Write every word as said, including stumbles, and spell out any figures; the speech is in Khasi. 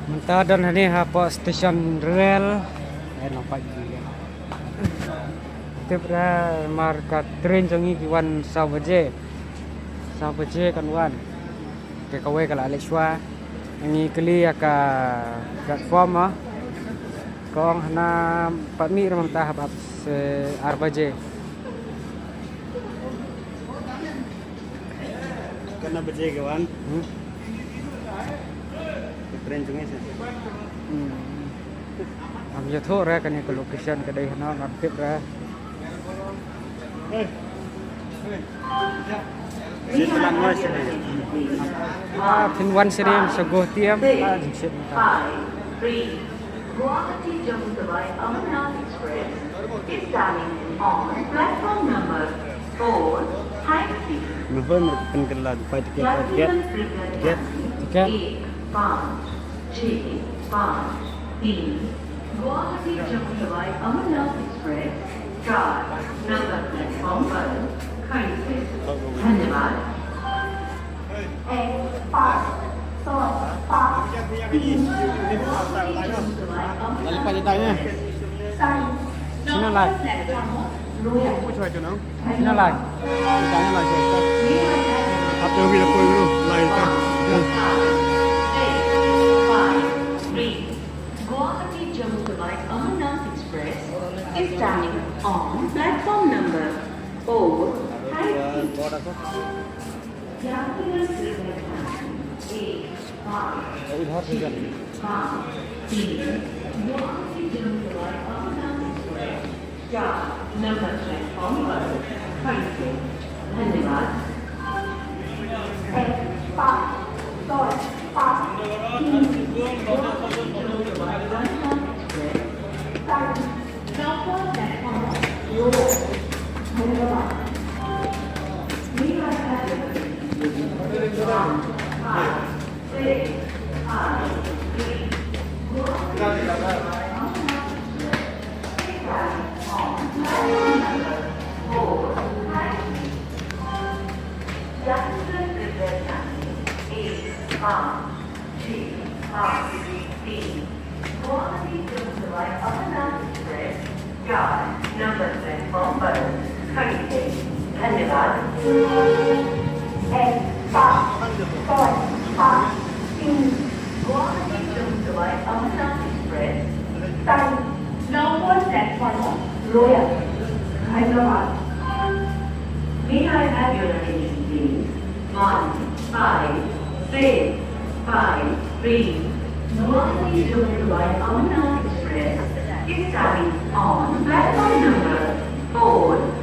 Mynta don hangne hapoh station rel. Eh, nampak ji. Tip re mar ka train jong ngi ki wan saw baje. Saw baje kan wan. Te kawei ka la leit shuwa. Ngi kylli ïa ka platform, ah. Ka ong hana pat mih re mynta hap ap se ar baje. Katno baje ka wan? Hmm? Ka train jong ngi seh. Hmm. Ngam ïathuh re kane ka location ka dei hano, ngam tip re. Phin wan syriem sa Guh Tiam, ah, jingshit mynta. Guwahati Jammu Tawi Amarnath Express is standing on platform number four. Thank you. Number pynkylla, five ticket, five ticket. Ticket. एक पाँच छः पाँच तीन Guwahati Jammu Tawi Amarnath Express चार नंबर प्लेटफॉर्म पर खड़ी है। धन्यवाद। Sino lai? Sino lai? Guwahati Jammu Tawi Amarnath Express is standing on platform number four. Thank you. यात्रियों से एक पाँच छः पाँच तीन Guwahati Jammu Tawi Amarnath Express चार नंबर प्लेटफॉर्म पर खड़ी है। धन्यवाद। पाँच पाँच तीन Guwahati Jammu Tawi Amarnath Express Guwahati Jammu Tawi Amarnath Express चार नंबर प्लेटफॉर्म पर खड़ी है। धन्यवाद। एक पाँच पाँच पाँच तीन Guwahati Jammu Tawi Amarnath Express, time नौ प्लेटफॉर्म रोया। धन्यवाद। May I have your attention, please? One five six five three Guwahati Jammu Tawi Amarnath Express is starting on platform number four.